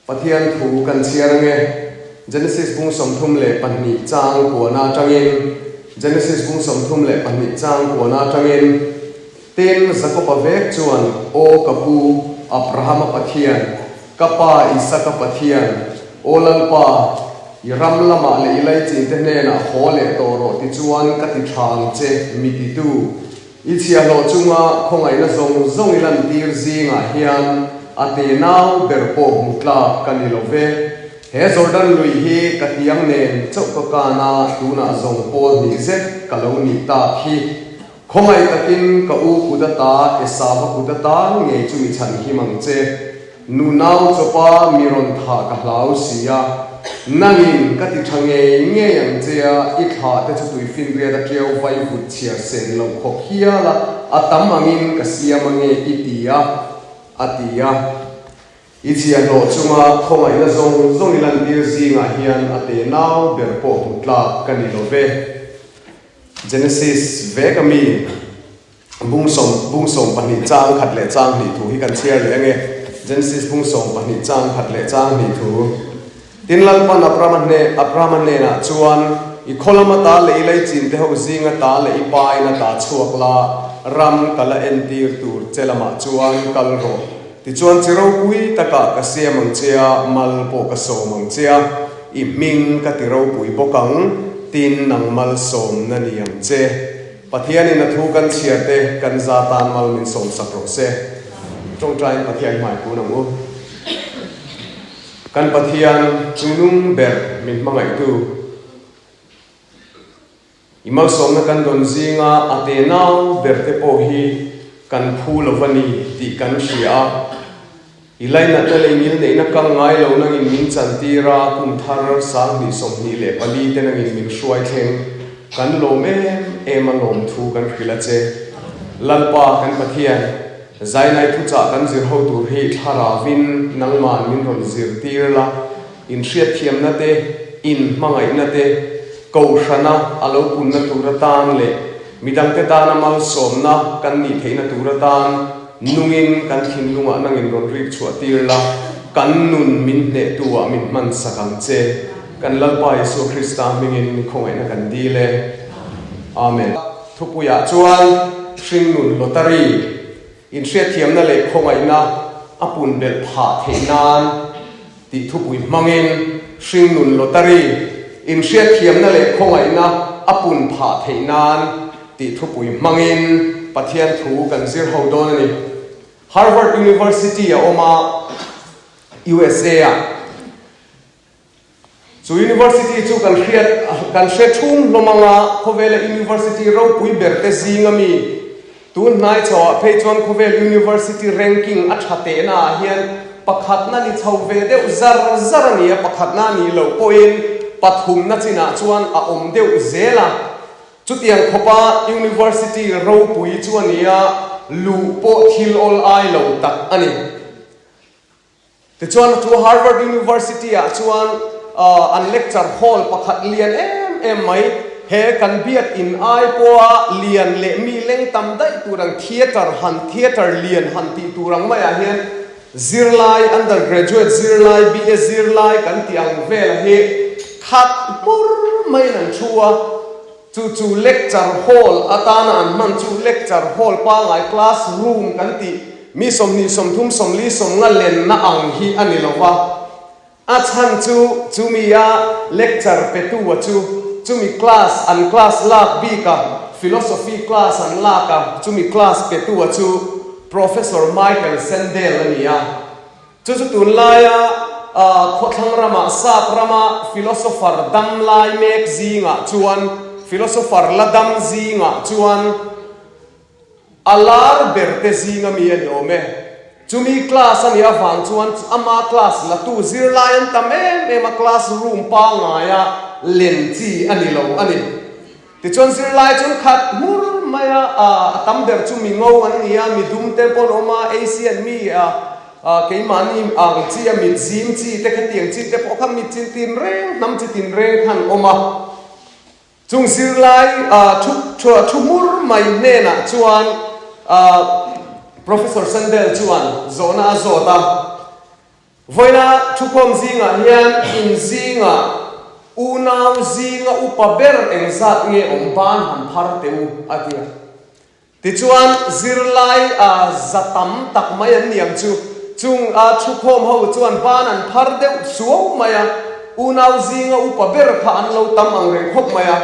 Pathian thu kan chhiar ange. Genesis bung 32 chang kuana atangin, Genesis bung 32 chang kuana atangin, Tin, Jakoba vek chuan, Aw ka pu, Abrahama Pathian, ka pa Isaka Pathian, Aw Lalpa, i ram lamah leh i laichin te hnenah haw leh tawh rawh tichuan ka ti tha ang che, mi titu. I chhiahhlawh chunga khawngaihna zawng zawng i lantir zingah hian a tenau ber pawh hmu tlak ka ni lo ve. He Jordan lui hi ka tiang nen chauh ka kan a, tunah zawng pawl hnih zet ka lo nih tak hi. Khawngaih takin ka u kut ata Esava kut atan ngei chu mi chhan him ang che. Nunau chawpa mi rawn thah ka hlau si a, nangin ka ti tha ngei ngei ang che a, i thlah te chu tuifinriat a ṭiau vai vut chhiar sen loh khawp hial a, a tam angin ka siam ange i ti a, a ti a. I chhiahhlawh chunga khawngaihna zawng zawng i lantir zingah hian a tenau ber pawh hmu tlak ka ni lo ve. Genesis vek a mi. Bung sawm, bung 12 chang khat leh chang hnih thu hi kan chhiar leh ange. Genesis bung 12 chang khat leh chang hnih thu. Tin Lalpan Abrahama hne, Abrahama hnenah chuan, I khaw lama ta leh i leichin te ho zinga ta leh i pa in a ta chhuak la, ram ka la entir tur che lamah chuan kal rawh. Tichuan chi ropui takah ka siam ang che a, mal pawh ka sawm ang che a, i hming ka ti ropui bawk ang, tin nang malsawmna ni ang che. Pathianin a thu kan chhiar te kan za tan mal min sawm sak rawh se. Tawngtaiin Pathian hmai kun ang u. Kan Pathian chu nung ber min hmangaihtu. I malsawmna kan dawn zinga a tenau ber te pawh hi kan phu lo va ni tih kan hria a. I lainatna leh ngilneihna kang ngai lo nangin min chantir a, kum thar 2024 te nangin min hruai thleng. Kan lawm em em a lawm thu kan hrilh a che. Lalpa kan Pathian, Zainai thuchah kan zir ho tur hi thlaravin nangman min rawn zirtir la, inhriatthiamna te, inhmangaihna te, kohhrana a lo punna tur atan leh midangte tana malsawmna kan nih theihna tur atan Nungin kan thinlungah nangin rawn rik chhuah tir la, kan nun min hnehtu ah min hman sak ang che. Kan Lalpa Isua Krista hmingin khawngaihna kan dil e. Amen. Thupuiah chuan hringnun lottery, inhriatthiamna leh khawngaihna a pun belh phah theih nan tih thupui hmangin hringnun lottery, inhriatthiamna leh khawngaihna a pun phah theih nan tih thupui hmangin Pathian thu kan zir ho dawn a ni. Harvard University a awm a, USA ah. Chu University chu kan hriat kan hre thum hlawm ang a, khawvela University ropui ber te zing ami tun hnai chho ah phei chuan khawvel University ranking a tha tehna ah hian pakhatna ni chho ve deuh zar zar a ni a, pakhatna a nih loh pawhin pathumna chinah chuan a awm deuh zel a. Chutiang khawpa University ropui chu a ni a, luh pawh thil awl ai lo tak a ni. Tichuan chu Harvard University ah chuan an lecture hall pakhat lian em em mai, he kan biak in ai pawha lian leh mi leng tam daih tur ang theatre han theatre lian han tih tur ang maiah hian zirlai undergraduate zirlai BA zirlai kan tih ang vel hi khat hmur maiin an thu a. Chu chu lecture hall atana an hman chu lecture hall pangai class room kan tih mi 20 30 40 50 lenna ang hi a ni lo va. A chhan chu chumi a lecture petu a chu chumi class an class lak bik a philosophy class an lak a chumi class petu a chu Professor Michael Sandel a ni a. Chu chu tunlaia khawthlang ramah sap rama philosopher dam lai mek zingah chuan philosopher la dam zingah chuan a lar ber te zinga mi a ni awm e. Chumi class a nih avang chuan ama class latu zirlai an tam em em a, class room pangaia len chi a ni lo a ni. Tichuan zirlai chu an khat hmur mai a, a tam ber chu mi ngo an ni a, mi dum te pawh an awm a, Asian mi keimahni ang chi a mit zim chi te khatiang chi te pawh kha mi chi tin reng hnam chi tin reng kha an awm a. Chung zirlai thu thu hmur mai hnenah chuan Professor Sandel chuan zawhna a zawt a. Vawiina thukhawm zingah hian in zingah unau zinga upa ber engzat nge awm ban han phar teh u, a ti a. Tichuan, zirlai a za tam tak mai an ni ang chu. Chung a thukhawm ho chuan ban an phar deuh suau mai a, unau zinga upa ber kha an lo tam ang reng khawp mai a.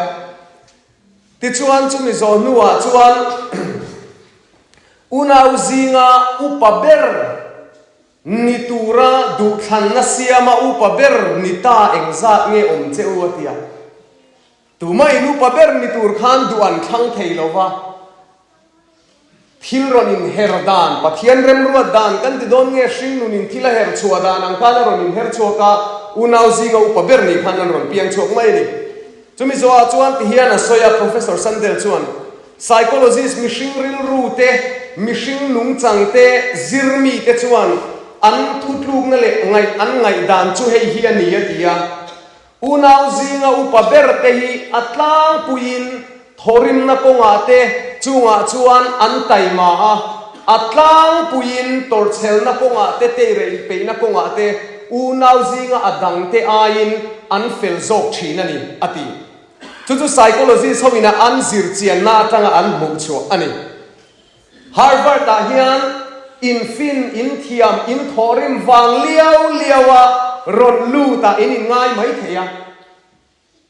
Tichuan, chumi zawh hnuah chuan unau zinga upa ber ni tura duhthlanna siama upa ber ni ta engzat nge awm che u a ti a. Tumah in upa ber ni tur khan duh an thlang thei lo va, thil rawn inher dan, Pathian remruat dan kan ti dawn nge hringnun in thil a her chhuah dan ang khan a rawn inher chhuak a, unau zinga upa ber nih khan an rawn piang chhuak mai a ni. Chumi zawhah chuan ti hian a sawi a, Professor Sandel chuan, Psychologist mihring rilru te, mihring nungchang te zir mite chuan an thutlukna leh ngaih an ngaihdan chu hei hi a ni a ti a. Unau zinga upa ber te hi a tlangpuiin thawrimna kawngah te chungah chuan an taima a, a tlangpuiin tawrhchhelna kawngah te teirei peihna kawngah te unau zinga a dangte aiin an fel zawk thin a ni, a ti. Chu chu psychologist ho ina an zir chianna atanga an hmuh chhuah a ni. Harvard-ah hian infin, inthiam, inthawhrim vang liau liaua rawn lut ah in inngai mai thei a.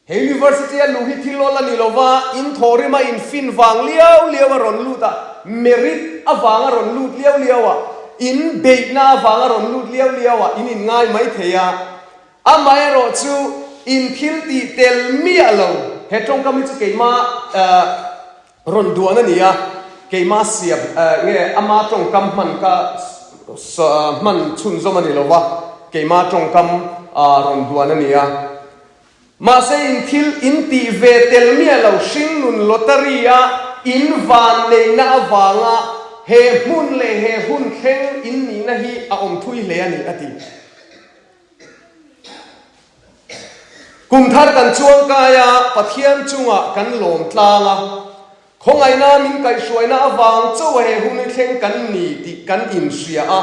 He university-a luh hi thil awl a ni lo va, inthawhrima infin vang liau liaua rawn lut ah, merit avanga rawn lut liau liau ah, inbeihna avanga rawn lut liau liau ah in inngai mai thei a. Amaherawh chu in thil tih tel miah lo, he tawngkam hi chu keimah Rawn duan a ni a, keimah siam nge ama tawngkam hman ka hman chhunzawm a ni lo va, keimah tawngkam rawn duan a ni a. Mahse in thil in tih ve tel miah lo hringnun lottery a in van neihna avanga he hmun leh he hun thleng in nihna hi a awm thui hle a ni, a ti. Kum thar kan chuang kai a, Pathian chungah kan lawm tlang a, khawngaihna min kaihhruaina avang chauha he hun hi thleng kan ni tih kan inhria a.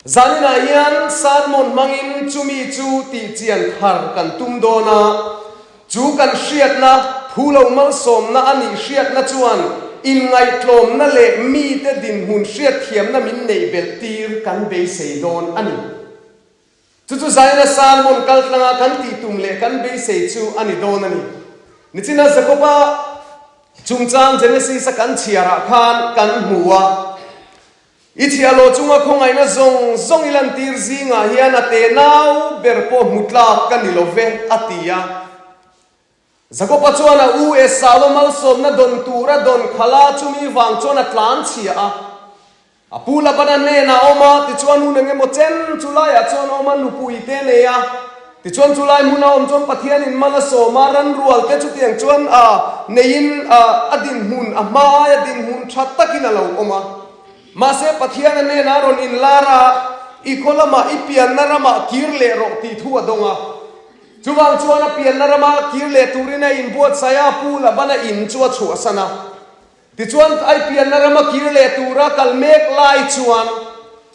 Zaninah hian sermon hmangin chumi chu tihchian thar kan tum dawn a, chu kan hriatna, phulo malsawmna a nih hriatna chuan inngaihtlawmna leh mite dinhmun hriatthiamna min neih belh tir kan beisei dawn a ni. Chu chu Zaina sermon kal tlanga kan tih tum leh kan beisei chu a ni dawn a ni. Nichina Jakoba chungchang Genesis a kan chhiarah khan kan hmu a, I chhiahhlawh chunga khawngaihna zawng zawng i lantir zingah hian a tenau ber pawh hmu tlak ka ni lo ve, a ti a. Jakoba chuan a u Esau-a malsawmna dawn tura dawn khalh a, chumi vang chuan a tlanchhia a. A pu Labana hnenah a awm a, tichuan hun eng emaw chen chu laiah chuan a awm a, nupui te nei a. Tichuan chu lai hmuna awm chuan Pathianin mal a sawm a, ranrual te chutiang chuan a neiin a dinhmun, a hma aia dinhmun tha takin a lo awm a. Mahse Pathian a hnenah a rawn inlar a, I khaw lamah i pianna ramah kir leh rawh tih thu a dawng a. Chuvang chuan a pianna rama kir leh turin a inbuatsaih a, pu Labana in chu a chhuahsan a. Tichuan, ai pianna rama kir leh tura kal mek lai chuan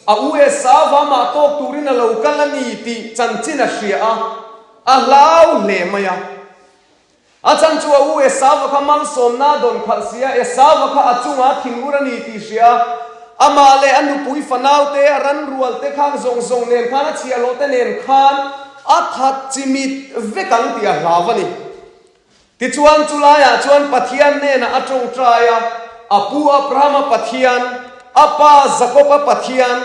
a u Esauva mah tawk turin a lo kal a ni tih chanchin a hria a, a hlau hle mai a. A chan chu a u Esauva kha malsawmna a dawn khalh si a, Esauva kha a chungah thinur a ni tih hria a, amah leh a nupui fanaute, a ranrualte khang zawng zawng nen khan, a chhiahhlawhte nen khan a that chimit vek ang tih a hlau a ni. Tichuan, chu laiah chuan Pathian hnenah a tawngtai a, A pu Abrahama Pathian, a pa Jakoba Pathian,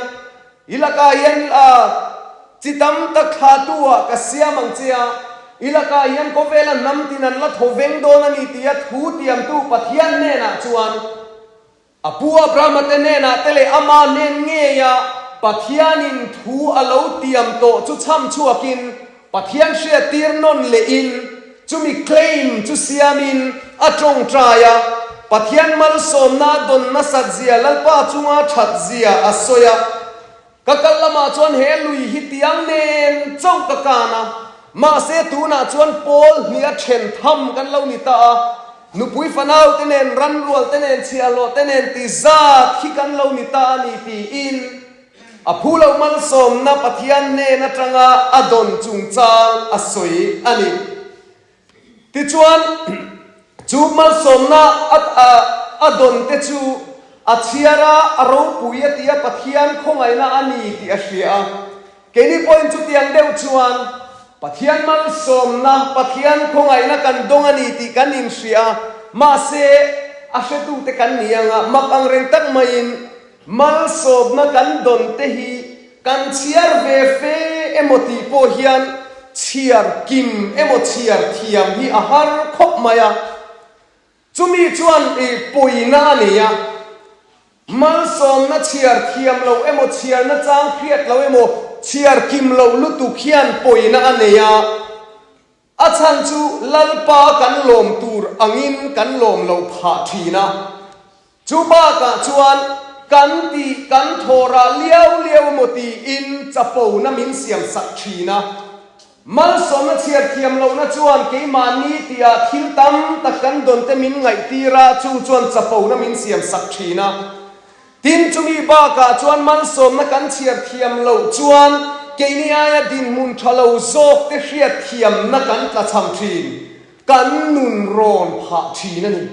i lakah hian chi tam tak thlahtu-ah ka siam ang che a, i lakah hian khawvela hnam tin an la tho veng dawn a ni tia thu tiamtu Pathian hnenah chuan, A pu Abrahama te hnenah te leh ama hnen ngeia Pathianin thu a lo tiam tawh chu chham chhuakin Pathian hriattir nawn lehin chumi claim chu siamin a tawngtai a, Pathian malsawmna a dawn nasat zia Lalpa chunga that zia a sawi a. Ka kal lamah chuan he lui hi tiang nen chauh ka kan a, mahse tunah chuan pawl hnih a then tham kan lo ni ta a, nupui fanau te nen, ranrual te nen, chhiahhlawh te nen ti zat hi kan lo ni ta a ni tiin. A phu loh malsawmna Pathian hnen atanga a dawn chungchang a sawi a ni. Tichuan, chu malsawmna a dawn te chu a chhiar a, a ropui a ti a, Pathian khawngaihna a ni tih a hria a. Keini pawhin chutiang deuh chuan Pathian malsawmna, Pathian khawngaihna kan dawng a ni tih kan inhria a, mahse, a hretute kan ni ang a, mak angreng tak maiin malsawmna kan dawn te hi kan chhiar ve fe emaw tih pawh hian chhiar kim emaw chhiar thiam hi a har khawp mai a. Chumi chuan i pawina a nei a, malsawmna chhiar thiam lo emaw chhiar nachang hriat lo emaw chhiar kim loh lutuk hian pawina a nei a, a chhan chu Lalpa kan lawm tur angin kan lawm loh phah thin a. Chu bakah chuan kan tih kan thawhrah liau liau emaw tiin chapona min siam sak thin a. Malsawmna chhiar thiam lohna chuan keimahni tihah thil tam tak kan dawn te min ngaihtir a, chu chuan chapona min siam sak thin a. Tin, chumi bakah chuan malsawmna kan chhiar thiam loh chuan keini aia dinhmun tha lo zawk te hriat thiamna kan tlachham thin, kan nun rawn phah thin a ni.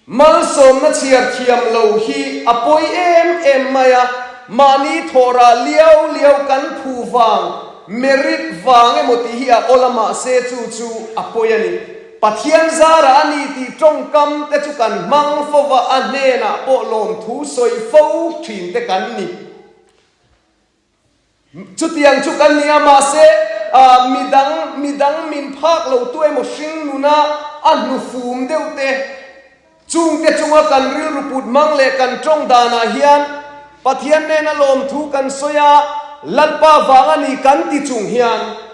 Malsawmna chhiar thiam lo hi a pawi em em mai a, mahni thawhrah liau liau kan phu vang, merit vang emaw tih hi a awl a mahse chu chu a pawi a ni. Pathian zarah a ni tih tawngkam te chu kan hmang fo va, a hnenah pawh lawmthu sawi fo thin te kan ni. Chutiang chu kan ni a, mahse midang midang min phak lo tu emaw hring nuna a hnufum deuh te, chungte chunga kan rilru put hmang leh kan tawng danah hian Pathian nena lawmthu kan sawi a, Lalpa vang a ni kan ti chung hian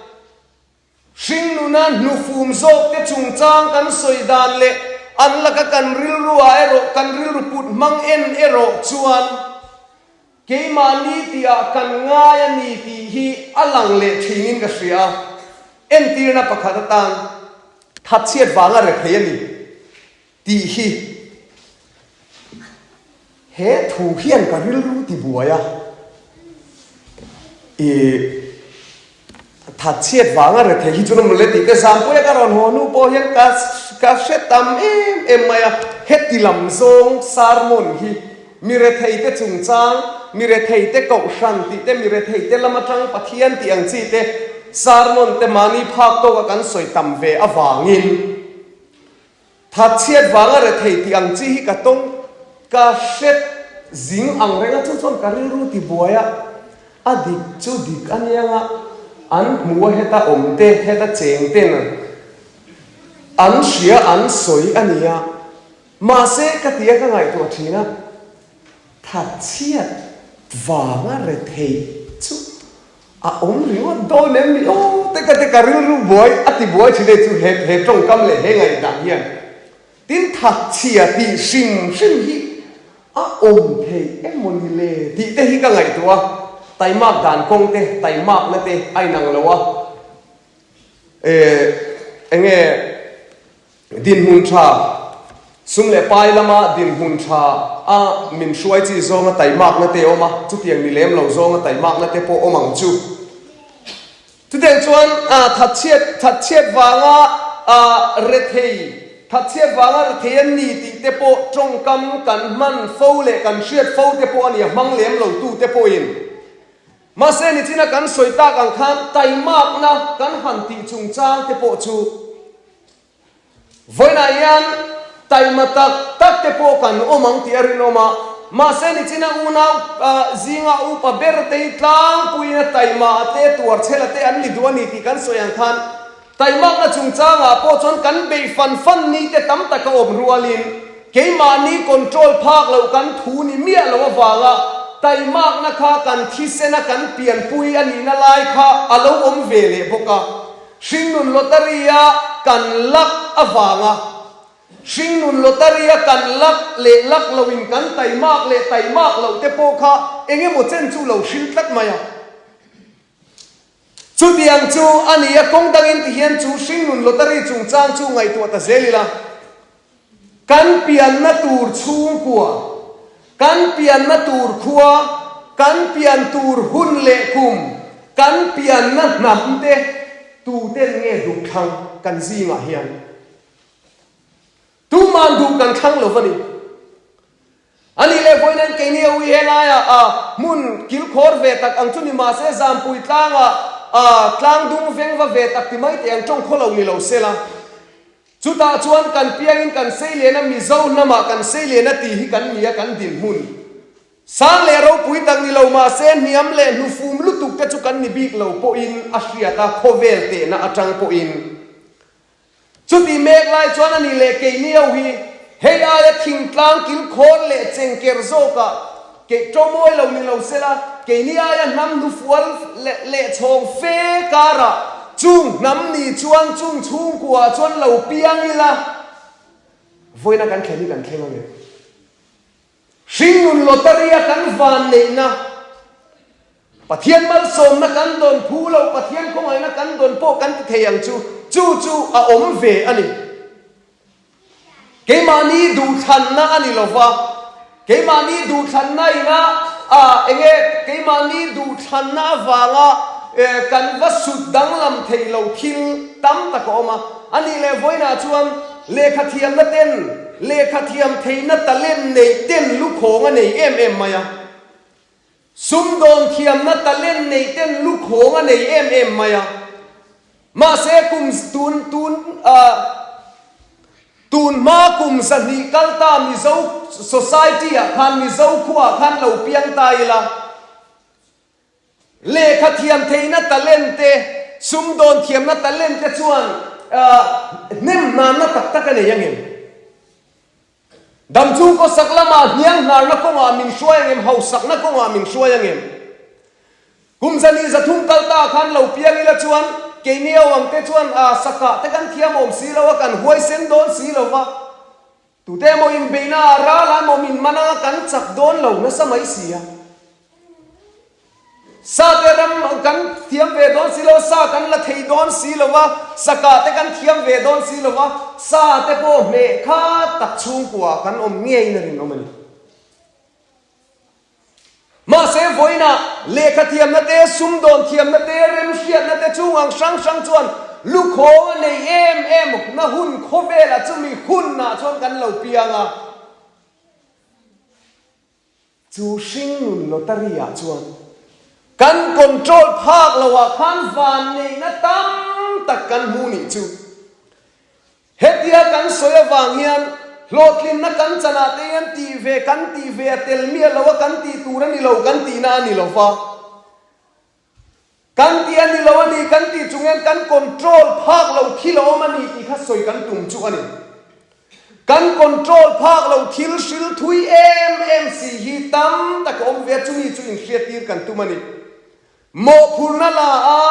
Hringnuna hnufum zawkte chungchang kan sawi dan leh an laka kan rilruah erawh kan rilru put hmang en erawh chuan keimahni tihah kan ngai a ni tih hi a lang leh thinin ka hria a. Entirna pakhat atan thatchhiat vanga rethei a ni tih hi he thu hian ka rilru ti buai a, i thatchhiat vanga rethei hi chu rawng le tih te Zampuia ka rawn haw hnu pawh hian ka ka hre tam em em mai a, heti lam zawng sermon hi mi rethei te chungchang, mi rethei te kohhran tih te, mi rethei te lam atang Pathian tih ang chi te sermon te mahni phak tawka kan sawi tam ve avangin, Thatchhiat vanga rethei tih ang chi hi ka tawng ka hret zing ang reng a, chu chuan ka rilru ti buai a, a dik chu dik a nia nga, an hmu a heta awm te, heta cheng ten an hria an sawi a nia, mahse ka ti a ka ngaihtuah thin a, thatchhiat vanga rethei chu A awm ringawt dawn em ni aw te ka te ka rilru buai a ti buai thin e chu he he tawngkam leh he ngaihdan hian tin thatchhia tih hrim hrim hi a awm theih emaw ni le tih te hi ka ngaihtuah a, taimak dan kawng te taimakna te a inang lo a eh enge Dinhmun tha, Sum leh pai lama dinhmun tha a min hruai chi zawnga taimakna te awm a, chutiang ni lem lo zawnga taimakna te pawh awm ang chu. Chutiang chuan thatchhiat thatchhiat vanga rethei, thatchhiat vanga rethei an ni tih te pawh tawngkam kan hman fo leh kan hriat fo te pawh a ni a, hmang lem lo tu te pawhin. Mahse nichina kan sawi tak ang khan taimakna kan han tih chungchang te pawh chu Vawiinah hian taima tak tak te pawh kan awm ang tih a rinawm a, mahse nichina unau zinga upa ber te hi tlangpuiin a taima a te tuar chhela te an ni duh a ni tih kan sawi ang khan taimakna chungchangah pawh chuan kan beih fan fan ni te tam tak a awm rualin keimahni control phak loh kan thu ni miah loh avanga taimakna kha kan thisena kan pianpui a nihna lai kha a lo awm ve leh bawk a. Hringnun lottery a kan lak avanga Hringnun lottery a kan lak leh lak loin kan taimak leh taimak loh te pawh kha eng emaw chen chu lo hril tlat mai a. Chutiang chu a ni a, kawng dangin ti hian chu hringnun lottery chungchang chu ngaihtuah ta zel ila. Kan pianna tur chhungkua, kan pianna tur khua. Kan pian tur hun leh kum, kan pianna hnam te tuten nge duh thlang kan zingah hian? Tuman duh kan thlang lo va ni. A nih leh vawiin keini a ui helaiah a hmun kilkhawr ve tak ang chu ni mahse Zampui tlangah a tlang dung veng va ve tak ti mai teh ang tawng khaw lo ni lo sela. Chutah chuan kan piangin kan sei len a Mizo hnamah kan sei len a tih hi kan ni a kan dinhmun sang leh ropui tak ni lo mahse hniam leh hnufum lutuk te chu kan ni bik lo pawhin a hriat a khawvel tehna atang pawhin Chutih mek lai chuan a ni leh keini ho hi hei aia thingtlang kilkhawr leh chengker zawkah keih tawmawi lo ni lo sela, keini aia hnam hnufual leh leh chhawng fe karah chung hnam ni chuan chung chhungkuaah chuan lo piang ila vawiina kan thlen hi kan thleng ang em? Hringnun lottery a kan van neihna, Pathian malsawmna kan dawn phu lo, Pathian khawngaihna kan dawn pawh kan ti thei ang chu, chu chu a awm ve a ni. Keimahni duhthlanna a ni lova, keimahni duhthlanna ina a enge keimahni duhthlanna avanga kan va sut danglam thei lo thil tam tak a awm a, a nih leh vawiinah chuan lehkhathiamna ten Lehkhathiam theihna talent neih ten lukhawng a nei em em mai a. Sumdawn thiamna talent neih ten lukhawng a nei em em mai a. Mahse kum tun tun tun hma kum 200 kal ta Mizo society ah khan Mizo khuaah khan lo piang ta ila. Lehkha thiam theihna talent te, sumdawn thiamna talent te chuan hnem hnarna tak tak a nei ang em? Dam chung khawsak lamah hniang hnarna kawngah min hruai ang em? Hausakna kawngah min hruai ang em? Kum 203 kal ta khan lo piang ila chuan keini ho ang te chuan sakah te kan thiam awm si lo a, kan huaisen dawn si lo va. Tute emaw inbeihna ah ral a emaw min man anga kan chak dawn lo nasa mai si a. Sa te ram kan thiam ve dawn si lo a, sa kan la thei dawn si lo a, sakah te kan thiam ve dawn si lo a, sa te pawh hmeh kha tak chhungkua kan awm ngeiin a rinawm a ni. Mahse, vawiinah lehkha thiamna te, sumdawn thiamna te, remhriatna te chung ang hrang hrang chuan lukhawng a nei em em na hun khawvelah chumi hunah chuan kan lo piang a. Chu hringnun lottery ah chuan kan control phak loah khan vanneihna tam tak kan hmu nih chu. Hetia kan sawi avang hian hlawhtlinna kan chanah te hian tih ve kan tih ve a tel miah lo a, kan tih tur a ni lo kan tihna a ni lo va. Kan tih a ni lo a ni kan tih chung hian kan control phak lo thil a awm a ni tih kha sawi kan tum chu a ni. Kan control phak lo thil hril thui em em si hi tam tak a awm ve a, chumi chu inhriattir kan tum a ni. Mawhphurhna la a,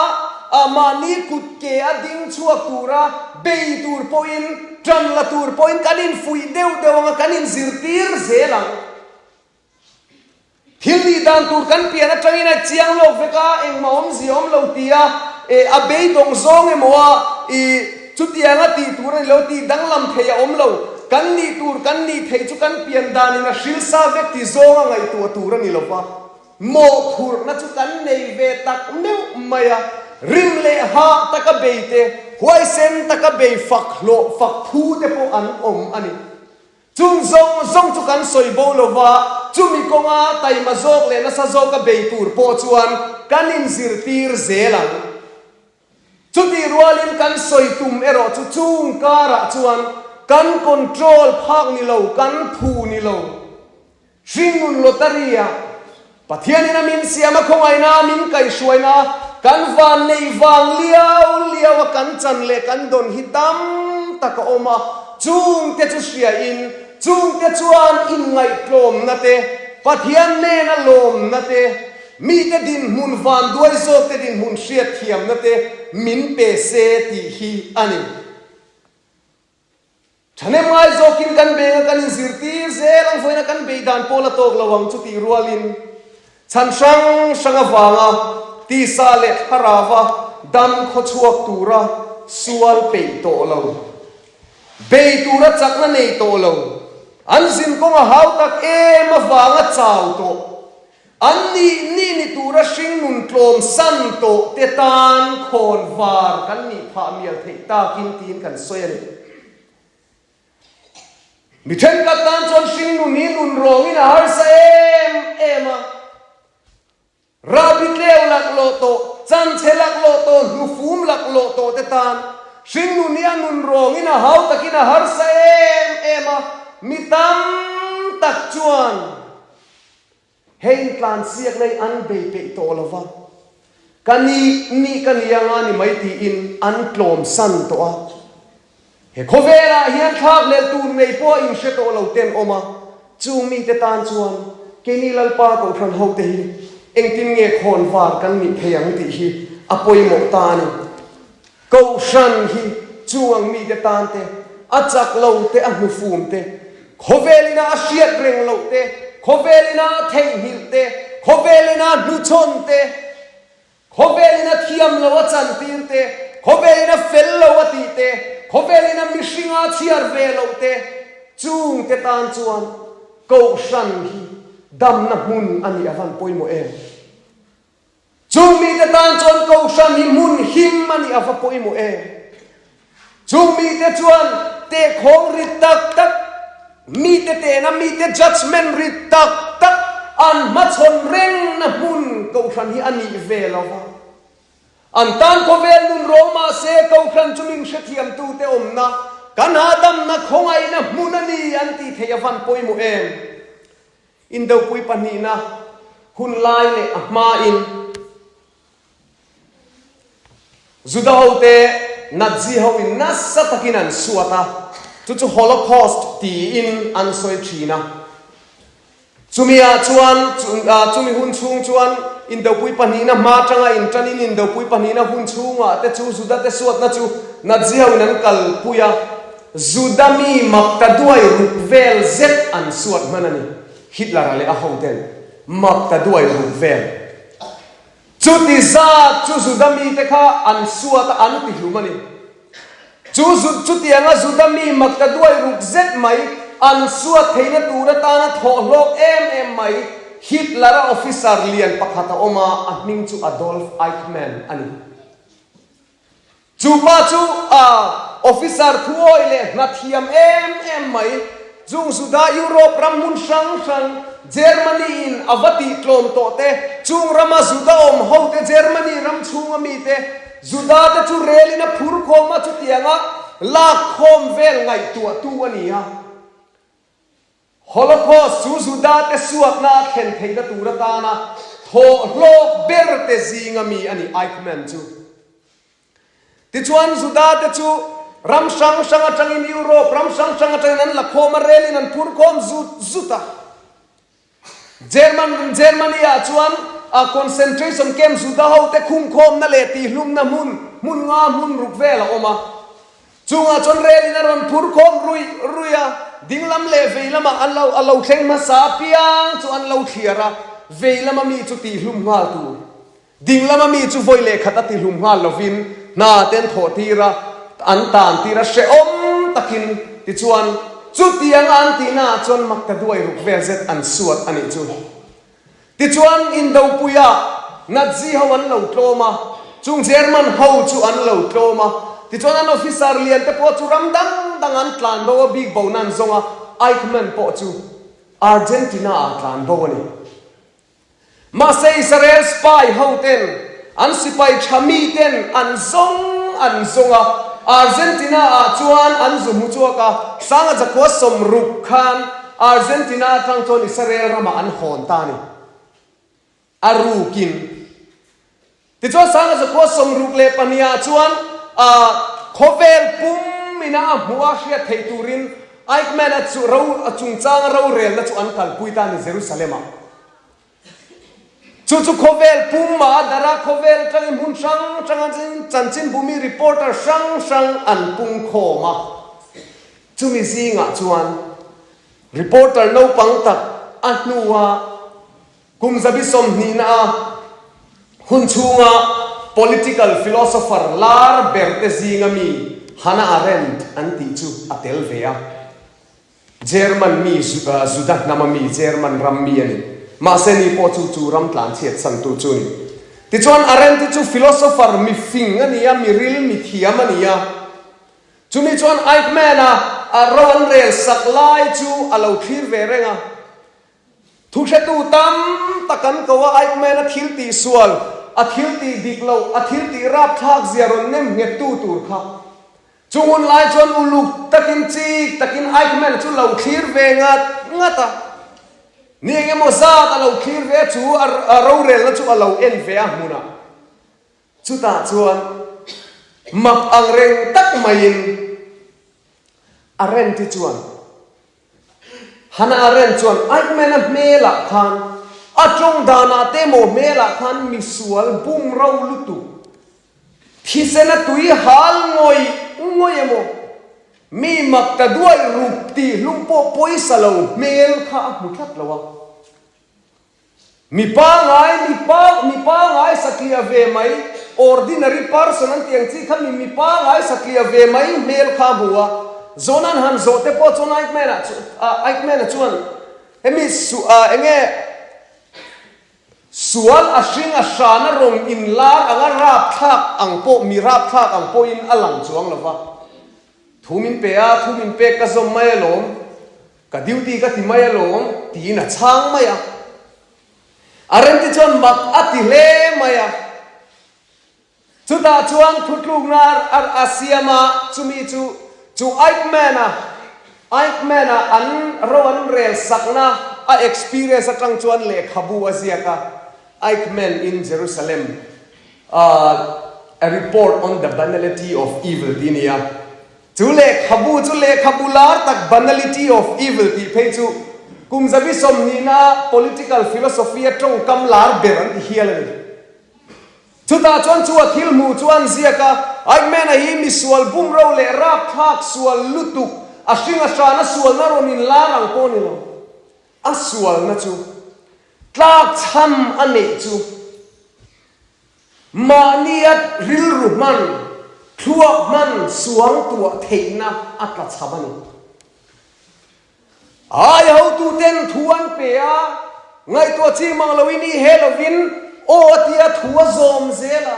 a mahni kut ke a ding chhuak tura bei tur pawhin, ṭan la tur pawhin kan infuih deuh deuh ang a, kan inzirtir zel ang. Thil nih dan tur kan pian aṭangin a chiang lawk vek a, engmah awmzia awm lo tia a beidawng zawng emaw a, i chutianga tih tur a ni lo, tih danglam thei a awm lo. Kan nih tur kan nih theih chu kan pian danin a hrilsa vek ti zawnga ngaihtuah tur a ni lo va. Mawhphurhna chu kan nei ve tak meuh mai a, rim leh hah taka bei te, huaisen taka bei fak hlawh fak phu te pawh an awm a ni. Chung zawng zawng chu kan sawi bo lo va, chumi kawnga taima zawk leh nasa zawka bei tur pawh chuan kan inzirtir zel ang. Chutih rualin kan sawi tum erawh chu chung karah chuan kan control phak ni lo, kan phu ni lo. Hringnun lottery-ah Pathianin a min siam a khawngaihna a min kaihhruaina a kan van neih vang liau liau a kan chan leh kan dawn hi tam tak a awm a, chungte chu hriain chungte chuan inngaihtlawmna te, Pathian nena lawmna te, Mite dinhmun vanduai zawkte dinhmun hriatthiamna te min pe se tih hi a ni. Thahnem ngai zawkin kan beng a kan inzirtir zel ang vawiin a kan bei dan pawl a tawk lo ang chu tih rualin chhan hrang hrang avanga tisa leh thlarauva dam khawchhuak tura sual peih tawh lo, bei tura chakna nei tawh lo, an zin kawng a hau tak em avanga chau tawh. An nih nih ni tura hringnun tlawm san tawh te tan khawn var kan nih phah mial theih takin tiin kan sawi a ni. Mi thenkhat tan chuan hringnun hi nun rawngin a harsa em em a. Rahbi tleu laklawh tawh, chanchhe laklawh tawh, hnufum laklawh tawh te tan hringnun hi a nun rawngin a hau takin a harsa em em a, mi tam tak chuan hei intlansiak na hi an bei peih tawh lo va, ka nih nih ka ni anga ni mai tiin an tlawmsan tawh a. He khawvelah hian thlakhlelh tur nei pawh a inhre tawh lo ten awm a, chung mite tan chuan keini Lalpa Kohhran hote hi engtin nge khawn var kan nih thei ang tih hi a pawimawh ta a ni. Kohhran hi chung ang mite tan te, a chak lo te, a hnufum te, khawvel ina a hriat reng loh te, khawvel ina a theihnghilh te, khawvel ina a hnuchhawn te, Khawvelin a thiam lo a chantir te, khawvelin a fel lo a tih te, khawvelin a mihringa a chhiar ve loh te, chung te tan chuan Kohhran hi damna hmun a nih a van pawimawh em? Chung mite tan chuan Kohhran hi hmun him a nih a va pawimawh em? Chung mite chuan tehkhawng rit tak tak, mite tehna, mite judgement rit tak tak an hmachhawn rengna hmun Kohhran hi a nih ve lo va. An tan khawvel nun rawng mahse Kohhran chu min hrethiamtute awmna, kan hahdamna khawngaihna hmun a ni an tih theih a van pawimawh em? Indopui pahnihna hun lai leh a hmain. Juda hote Nazi ho in nasa takin an suat a, chu chu Holocaust tiin an sawi thin a. Chumi ah chuan chumi hun chhung chuan Indopui pahnihna hma atanga intanin Indopui pahnihna hun chhungah te chu Juda te suatna chu Nazi ho in an kalpui a, Juda mi mak ta duai ruk vel zet an suat hman a ni, Hitler-a leh a hoten mak ta duai ruk vel. Chuti zat chu Juda mite kha an suat a, an tihlum a ni. Chu chutianga Juda mi mak ta duai ruk zet mai, an suat theihna tur atana thawh hlawk em em mai, Hitler-a officer lian pakhat a awm a, a hming chu Adolf Eichmann a ni. Chu pa chu a officer thuawi leh hna thiam em em mai, chung Juda Europe ram hmun hrang hrang Germany in a va tih tlawm tawh te, chung rama Juda awm ho te Germany ram chhunga mi te, Juda te chu rel in a phur khawm a chutianga lak khawm vel ngaihtuah tu a ni a. Holocaust chu Judate suatna a thlen theihna tur atana thawh hlawk ber te zinga mi a ni, Eichmann chu. Tichuan Judate chu ram hrang hrang atangin Europe ram hrang hrang atangin an la khawm a, relin an phur khawm zut zut a. German Germany ah chuan a concentration camp Juda ho te khungkhawmna leh tihhlumna hmun hmun nga hmun ruk vel a awm a. Chungah chuan rel in a rawn phur khawm ruih ruih a, dinglam leh vei lamah an lo a lo thleng hmasa apiang chu an lo thliar a, vei lama mi chu tihhlum nghal tur. Ding lama mi chu vawi leh khat a tihlum nghal lovin hna te an thawh tir a, an tan tir a, hrehawm takin tichuan chutianga an tihnaah chuan mak ta duai ruk vel zet an suat a nih chu. Tichuan Indopuia Nazi ho an lo tlawm a, chung German ho chu an lo tlawm a, tichuan an officer lian te pawh chu ram dang dang an tlan bo a, bik bona an zawng a, Eichmann pawh chu Argentina ah tlan bo a ni. Mahse Israel spy ho ten an sipai tha mi ten an zawng an zawng a, Argentina ah chuan an zu hmu chhuak a, Sanga Zakua 60 khan Argentina atang chuan Israel ramah an hawn ta a ni. A rukin. Tichuan Sanga Zakua 62 ah chuan khawvel pum ina a hmuh a hriat theih turin Eichmann a chu ro a chungchanga rorelna chu an kalpui ta a ni Jerusalem ah. Chu chu khawvel pum mah a darh a, khawvel atangin hmun hrang hrang a chanchinbumi reporter hrang hrang an pung khawm a. Chumi zingah chuan reporter naupang tak a hnua Kum zabi sawmhnihna a hun chhunga political philosopher lar ber te zinga mi Hannah Arendt an tih chu a tel ve a. German mi Juda hnama mi German ram mi a ni. Mahse ni pawh chu chu ram tlan chhiat santu chu a ni. Tichuan Arendt-i chu philosopher mi fing a ni a, mi ril mi thiam a ni a. Chumi chuan Eichmann-a a ro an rel sak lai chu a lo thlir ve reng a. Thuhretu tam tak an ko a, Eichmann-a thil tih sual, a thil tih dik loh, a thil tih rapthlak zia rawn nem nghettu tur kha. Chung hun lai chuan uluk takin chik takin Eichmann chu lo thlir ve ngat ngat a. Ni eng emaw zat a lo thlir ve a, chu a rorelna chu a lo en ve a hmunah. Chutah chuan mak ang reng tak maiin Arendt-i chuan, Hannah Arendt chuan Eichmann-a hmelah khan, a tawng danah te emaw hmelah khan misual bum ro lutuk, thisena tui hal ngawih ngawih emaw, mi mak ta duai ruk tih hlum pawh pawisa lo hmel kha a hmu tlat lo a. Mi pangai, mi pa, mi pangai satliah ve mai, ordinary person an tih ang chi kha mi mi pangai satliah ve mai hmel kha a hmu a. Zawhna an han zawh te pawh chuan Eichmann-a chu, Eichmann-a chuan hemi su, enge sual a hring a hrana rawn inlar anga rapthlak ang pawh, mi rapthlak ang pawhin a lang chuang lo va. Thu min pe a, thu min pek ka zawm mai alawm. Ka duty ka ti mai alawm, tiin a chhang mai a. A remti chuan mak a ti hle mai a. Chutah chuan thutlukna a siam a, chumi chu chu Eichmann-a Eichmann-a an ro an rel sakna a experience atang chuan lehkhabu a ziak a, Eichmann in Jerusalem, A Report on the Banality of Evil tih a ni a. Chu lehkhabu chu lehkhabu lar tak Banality of Evil tih phei chu kum zabi sawmhnihna political philosophy a tawngkam lar ber an ti hial a ni. Chutah chuan chu a thil hmuh chu an ziak a, Eichmann-a hi misual bumro leh rapthlak sual lutuk, a hring a hrana sualna rawn inlar ang pawh a ni lo. A sualna chu tlakchham a neih chu Mahnia rilru hman, thluak hman suang tuah theihna a tla chham a ni. Ai hotuten thu an pe a, ngaihtuah chi mang loin i he lovin aw a tia thu a zawm zel a,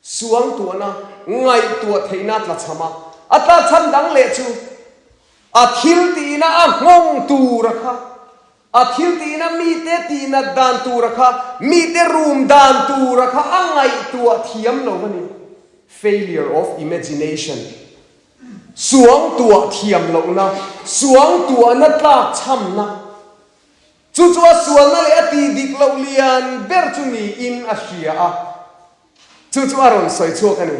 suang tuahna ngaihtuah theihna a tla chham a, a tlachham dang leh chu a thil tihna a nghawng tur a kha. A thil tihna mite tihnat dan tura kha, mite rum dan tura kha a ngaihtuah thiam lo a ni. Failure of imagination. Suangtuah thiam lohna, suangtuahna tlakchhamna. Chu chu a sualna leh a tih dik loh lian ber chu niin a hria a. Chu chu a rawn sawi chhuak a ni.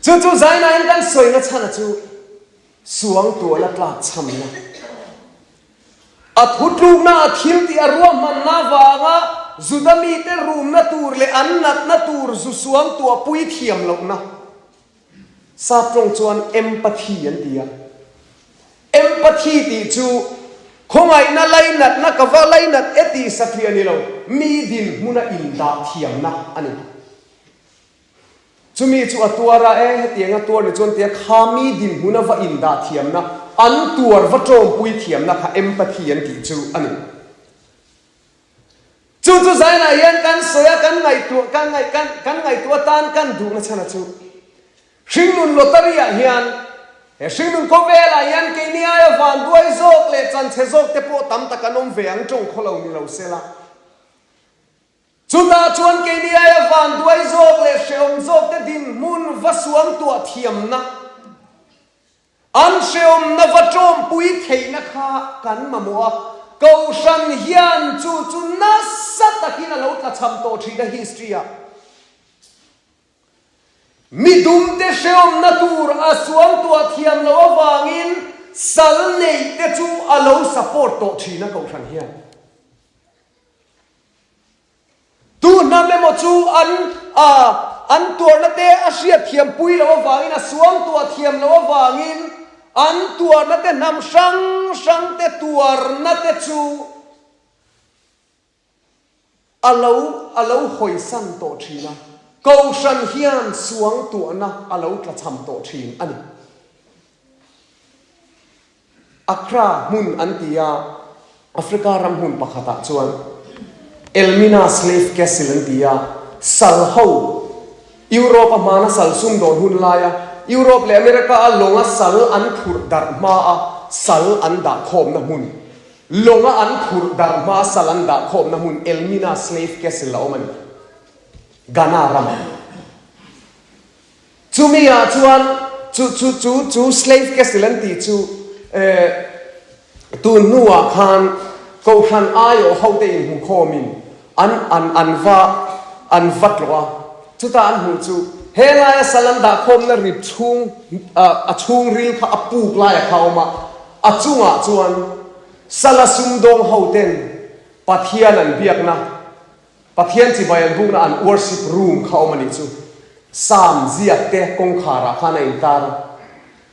Chu chu zainain kan sawina chhana chu Suangtuahna tlakchhamna, a thutlukna, a thiltih a ruahmanna avanga Juda mite rumna tur leh an natna tur zu suangtuah pui thiam lohna. Sap tawng chuan empathy an ti a. Empathy tih chu khawngaihna lainatna ka va lainat e tih satliah ni lo, mi dinhmuna indah thiamna a ni. Chumi chu a tuar a, e, hetiang a tuar ni chuan tia kha mi dinhmun a va indah thiamna, an tuar va tawmpui thiamna kha empathy an tih chu a ni. Chu chu zainah hian kan sawi a, kan ngaihtuah, kan ngaih, kan, kan ngaihtuah atan kan duhna chhan a chu. Hringnun lottery ah hian, he hringnun khawvelah hian keini aia vanduai zawk leh chanchhe zawk te pawh tam tak an awm ve ang tawng khaw lo ni lo sela. Chutah chuan keini aia vanduai zawk leh hrehawm zawkte dinhmun va suangtuah thiamna, an hrehawmna va tawmpui theihna kha kan mamawh a, Kohhran hian chu chu nasa takin a lo tlachham tawh thin a history-ah. Mi dumte hrehawmna tur a suangtuah thiam loh avangin sal neihte chu a lo support tawh thin a Kohhran hian. Tu hnam emaw chu an a an tuarna te a hriat thiam pui loh avangin, a suangtuah thiam loh avangin an tuarna te hnam hrang hrang te tuarna te chu a lo a lo hawisan tawh thin a, Kohhran hian suangtuahna a lo tlachham tawh thin a ni. Accra hmun an ti a. Africa ram hmun pakhatah chuan Elmina Slave Castle an ti a, sal ho Europe a hmana sal sumdawn hun laia Europe leh America a lawnga sal an phurh darh hmaa sal an dah khawmna hmun, lawnga an phurh darh hmaa sal an dah khawmna hmun Elmina Slave Castle a awm a ni, Ghana ramah. Chumi ah chuan chu chu chu chu slave castle an tih chu eh tun hnu ah khan kohhran aiawh ho te inhmu khawm in an an an va an va tlawh a, chutah an hmuh chu helai a sal an dah khawmna rip chhung ah a chhungril kha a puk lai a kha awm a, a chungah chuan sala sumdawng ho ten Pathian an biakna Pathian chibai an bukna an worship room kha awm a nih chu. Sam ziak te kawngkhar ah khan a intar a.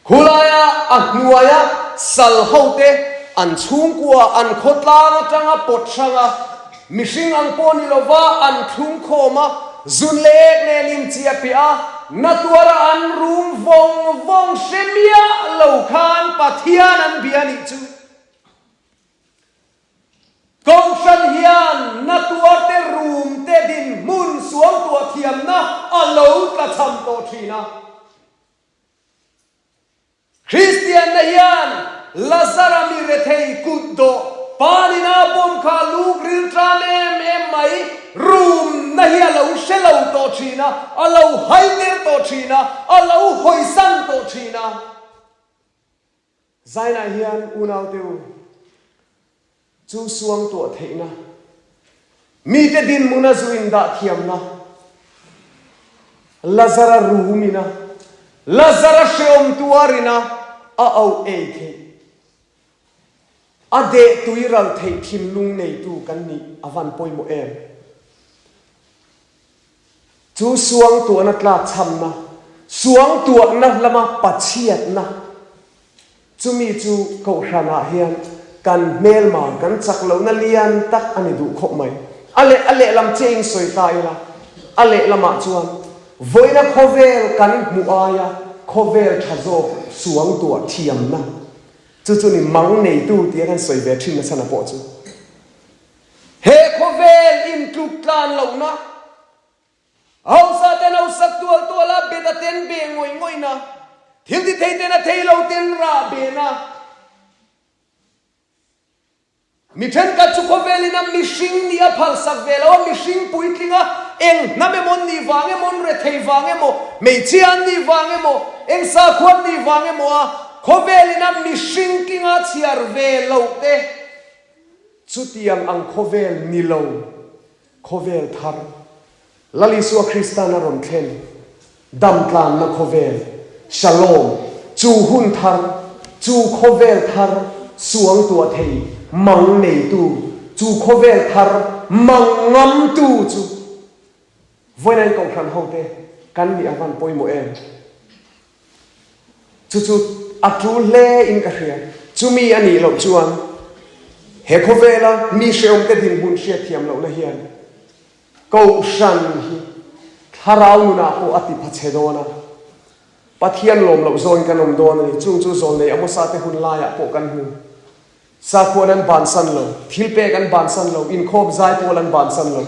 Khulaia a hnuaia sal ho te an chhungkua an khawtlang atanga pawt hrang a, mihring ang pawh ni lova an thlung khawm a, zun leh ek nen inchiah piah a, na tuara an rum vawng vawng hre miah lo khan Pathian an bia a nih chu. Kohhran hian na tuarte room te dinhmun suangtuah thiamna a lo tlachham tawh thin a. Kristianna hian Lazara mi rethei kut dawh Panina bawm kha luk ril tram em em mai room na hi a lo hre lo tawh thin a, a lo haider tawh thin a, a lo hawisan tawh thin a. Zainah hian unaute u, chu suang tuah theihna, mite dinhmuna zu indah thiamna, Lazara rumina, Lazara hreawm tuarina a auh ei theih, a deh tui ral theih thinlung neitu kan nih a van pawimawh em? Chu suangtuahna tlakchhamna, suangtuahna lama pachhiatna, chumi chu Kohhranah hian kan hmelma, kan chak lohna lian tak a ni duh khawp mai. A leh a lehlam chiah in sawi ta ila, a lehlamah chuan vawiina khawvel kan hmuh aia khawvel tha zawk suangtuah thiamna, chu chu ni mang neitu tia kan sawi ve thin nachhan a pawh chu. He khawvel intluk tlan lohna, hausa ten hausak tual tual a, bet a ten be ngawih ngawihna, thil ti thei ten a thei lo ten rah behna, mi thenkhat chu khawvelin a mihring nih a phalsak ve lo a, mihring puitling a, eng hnam emaw an nih vang emaw, an rethei vang emaw, hmeichhia an nih vang emaw, eng sakhua an nih vang emaw a, khawvelin a mihring tlinga chhiar ve loh te, Chutiang ang khawvel ni lo, khawvel thar, Lal Isua Kristan a rawn thlen, dam tlanna khawvel, Shalom, chu hun thar, chu khawvel thar suangtuah thei mang neitu, chu khawvel thar mang ngamtu chu Vawiin Kohhran hote kan nih a van pawimawh em? Chu chu a tul hle in ka hria. Chumi a nih loh chuan he khawvela mi hrehawmte dinhmun hriatthiam lohna hian Kohhran hi thlarau nunah pawh a ti pha che dawn a. Pathian lawm loh zawngin kan awm dawn a ni. Chung chu zawlnei Amosa te hun laiah pawh kan hmu. Sakhuan an bansan lo, thilpek an bansan lo, inkhawp zai pawl an bansan lo.